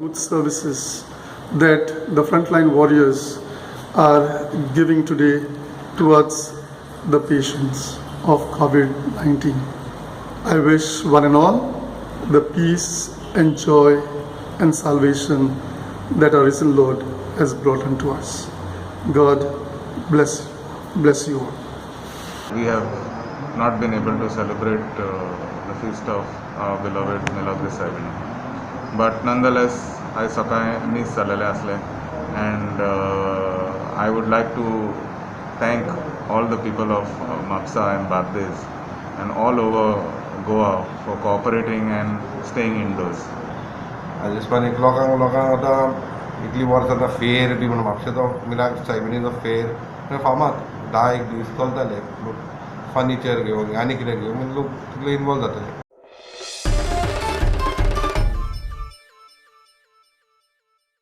Good services that the frontline warriors are giving today towards the patients of COVID-19. I wish one and all the peace and joy and salvation that our risen Lord has brought unto us. God bless you all. We have not been able to celebrate the feast of our beloved Milagres Saibini. But nonetheless, आयज सकाळीं मीस जालेलें आसलें and I would like to thank all the people of Mapusa and Bardez and all over Goa for cooperating and staying indoors. आनी हिस्पानीक लोकांक आतां इतलीं वर्सां आतां फेर बी म्हणून म्हापशेचो मिलाग्र सायबिणीचो फेर फामाद 10 एक दीस चलताले. लोक फर्निचर घेवन आनी कितें घेवन लोक तितले इनवॉल्व जाताले.